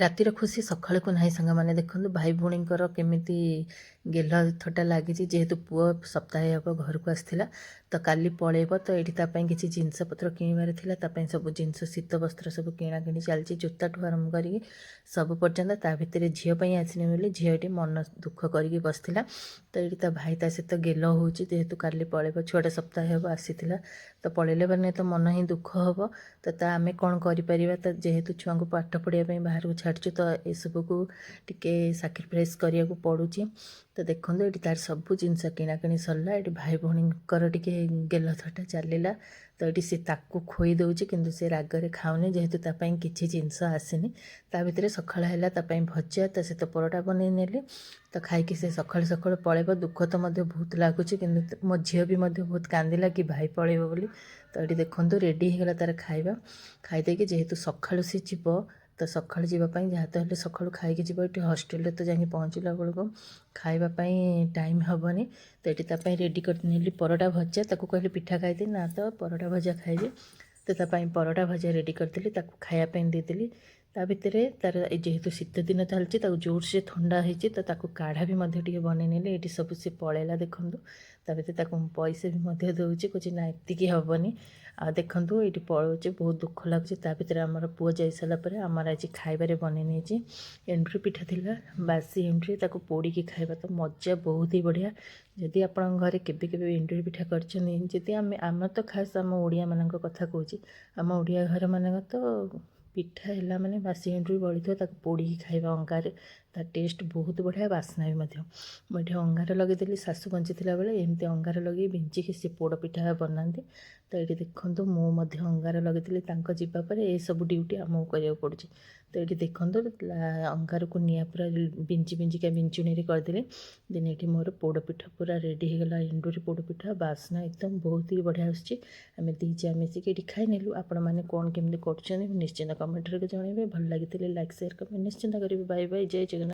ରାତିର ଖୁସି ସକାଳକୁ ନାହିଁ। ସାଙ୍ଗମାନେ, ଦେଖନ୍ତୁ ଭାଇ ଭଉଣୀଙ୍କର କେମିତି ଗେଲ ଥଟ୍ଟା ଲାଗିଛି। ଯେହେତୁ ପୁଅ ସପ୍ତାହେ ହେବ ଘରକୁ ଆସିଥିଲା, ତ କାଲି ପଳେଇବ। ତ ଏଇଠି ତା ପାଇଁ କିଛି ଜିନିଷପତ୍ର କିଣିବାର ଥିଲା। ତା ପାଇଁ ସବୁ ଜିନିଷ, ଶୀତ ବସ୍ତ୍ର ସବୁ କିଣାକିଣି ଚାଲିଛି, ଜୋତାଠୁ ଆରମ୍ଭ କରିକି ସବୁ ପର୍ଯ୍ୟନ୍ତ। ତା ଭିତରେ ଝିଅ ପାଇଁ ଆସିନି ବୋଲି ଝିଅ ଏଠି ମନ ଦୁଃଖ କରିକି ବସିଥିଲା। ତ ଏଇଠି ତା ଭାଇ ତା ସହିତ ଗେଲ ହେଉଛି, ଯେହେତୁ କାଲି ପଳେଇବ। ଛୁଆଟା ସପ୍ତାହେ ହେବ ଆସିଥିଲା, ତ ପଳେଇଲେ ମାନେ ତ ମନ ହିଁ ଦୁଃଖ ହେବ। ତ ତା ଆମେ କ'ଣ କରିପାରିବା? ତ ଯେହେତୁ ଛୁଆଙ୍କୁ ପାଠ ପଢ଼ିବା ପାଇଁ ବାହାରକୁ ଛାଡ଼ୁଛୁ, ତ ଏସବୁକୁ ଟିକେ ସାକ୍ରିଫାଇସ୍ କରିବାକୁ ପଡ଼ୁଛି। ତ ଦେଖନ୍ତୁ, ଏଠି ତାର ସବୁ ଜିନିଷ କିଣାକିଣି ସରିଲା। ଏଠି ଭାଇ ଭଉଣୀଙ୍କର ଟିକେ ଗେଲ ଥଟ୍ଟା ଚାଲିଲା। ତ ଏଠି ସେ ତାକୁ ଖୋଇ ଦେଉଛି, କିନ୍ତୁ ସେ ରାଗରେ ଖାଉନି, ଯେହେତୁ ତା ପାଇଁ କିଛି ଜିନିଷ ଆସିନି। ତା ଭିତରେ ସକାଳ ହେଲା, ତା ପାଇଁ ଭଜା, ତା ସହିତ ପରଟା ବନେଇ ନେଲି। ତ ଖାଇକି ସେ ସକାଳୁ ସକାଳୁ ପଳେଇବ। ଦୁଃଖ ତ ମଧ୍ୟ ବହୁତ ଲାଗୁଛି, କିନ୍ତୁ ମୋ ଝିଅ ବି ମଧ୍ୟ ବହୁତ କାନ୍ଦିଲା କି ଭାଇ ପଳେଇବ ବୋଲି। ତ ଏଠି ଦେଖନ୍ତୁ, ରେଡ଼ି ହେଇଗଲା ତାର ଖାଇବା। ଖାଇଦେଇକି, ଯେହେତୁ ସକାଳୁ ସେ ଯିବ, ତ ସକାଳୁ ଯିବା ପାଇଁ ଯାହା ତ ହେଲେ ସକାଳୁ ଖାଇକି ଯିବ। ଏଠି ହଷ୍ଟେଲରେ ତ ଯାଇକି ପହଞ୍ଚିଲା ବେଳକୁ ଖାଇବା ପାଇଁ ଟାଇମ୍ ହେବନି। ତ ଏଠି ତା ପାଇଁ ରେଡ଼ି କରିନେଲି ପରଟା ଭଜା। ତାକୁ କହିଲି ପିଠା ଖାଇଦେ, ନା ତ ପରଟା ଭଜା ଖାଇବି। ତ ତା ପାଇଁ ପରଟା ଭଜା ରେଡ଼ି କରିଥିଲି, ତାକୁ ଖାଇବା ପାଇଁ ଦେଇଦେଲି। ତା ଭିତରେ ତାର ଏ ଯେହେତୁ ଶୀତ ଦିନ ଚାଲିଛି, ତାକୁ ଜୋରସେ ଥଣ୍ଡା ହେଇଛି, ତ ତାକୁ କାଢ଼ା ବି ମଧ୍ୟ ଟିକେ ବନେଇ ନେଲି। ଏଇଠି ସବୁ ସେ ପଳେଇଲା ଦେଖନ୍ତୁ। ତା ଭିତରେ ତାକୁ ମୁଁ ପଇସା ବି ମଧ୍ୟ ଦେଉଛି, କହୁଛି ନା ଏତିକି ହେବନି। ଆଉ ଦେଖନ୍ତୁ, ଏଇଠି ପଳଉଛି, ବହୁତ ଦୁଃଖ ଲାଗୁଛି। ତା ଭିତରେ ଆମର ପୁଅ ଯାଇସାରିଲା ପରେ ଆମର ଆଜି ଖାଇବାରେ ବନେଇ ନେଇଛି ଏଣ୍ଡୁରି ପିଠା ଥିଲା, ବାସି ଏଣ୍ଡୁରି। ତାକୁ ପୋଡ଼ିକି ଖାଇବା ତ ମଜା ବହୁତ ହି ବଢ଼ିଆ। ଯଦି ଆପଣଙ୍କ ଘରେ କେବେ କେବେ ଏଣ୍ଡୁରି ପିଠା କରିଛନ୍ତି, ଯଦି ଆମେ ଆମର ତ ଖାସ୍ ଆମ ଓଡ଼ିଆମାନଙ୍କ କଥା କହୁଛି, ଆମ ଓଡ଼ିଆ ଘରମାନଙ୍କ ତ ପିଠା ହେଲା ମାନେ ବାସି ଏଣ୍ଡୁରି ବଳିଥିବ, ତାକୁ ପୋଡ଼ିକି ଖାଇବା ଅଙ୍ଗାରେ, ତା ଟେଷ୍ଟ ବହୁତ ବଢ଼ିଆ, ବାସ୍ନା ବି ମଧ୍ୟ। ମୁଁ ଏଠି ଅଙ୍ଗାର ଲଗେଇଦେଲି। ଶାଶୁ ବଞ୍ଚିଥିଲା ବେଳେ ଏମିତି ଅଙ୍ଗାର ଲଗେଇ ବିଞ୍ଚିକି ସେ ପୋଡ଼ ପିଠା ବନାନ୍ତି। ତ ଏଇଠି ଦେଖନ୍ତୁ, ମୁଁ ମଧ୍ୟ ଅଙ୍ଗାର ଲଗେଇଥିଲି। ତାଙ୍କ ଯିବା ପରେ ଏସବୁ ଡ୍ୟୁଟି ଆମକୁ କରିବାକୁ ପଡ଼ୁଛି। ତ ଏଇଠି ଦେଖନ୍ତୁ, ଅଙ୍ଗାରକୁ ନିଆଁ ପୁରା ବିଞ୍ଚି ବିଞ୍ଚିକା ବିଞ୍ଚୁଣିରେ କରିଦେଲି। ଦେନ୍ ଏଇଠି ମୋର ପୋଡ଼ ପିଠା ପୁରା ରେଡ଼ି ହେଇଗଲା। ଏଣ୍ଡୁରି ପୋଡ଼ ପିଠା, ବାସ୍ନା ଏକଦମ ବହୁତ ହି ବଢ଼ିଆ ଆସୁଛି। ଆମେ ଦୁଇ ଯା ମିଶିକି ଏଇଠି ଖାଇନେଲୁ। ଆପଣମାନେ କ'ଣ କେମିତି କରୁଛନ୍ତି, ନିଶ୍ଚିନ୍ତ କମେଣ୍ଟରେ ଜଣାଇବେ। ଭଲ ଲାଗିଥିଲେ ଲାଇକ୍, ସେୟାର, କମେଣ୍ଟ ନିଶ୍ଚିନ୍ତ କରିବେ। ବାଇ ବାଇ, ଜୟ ଜଗନ୍ନାଥ।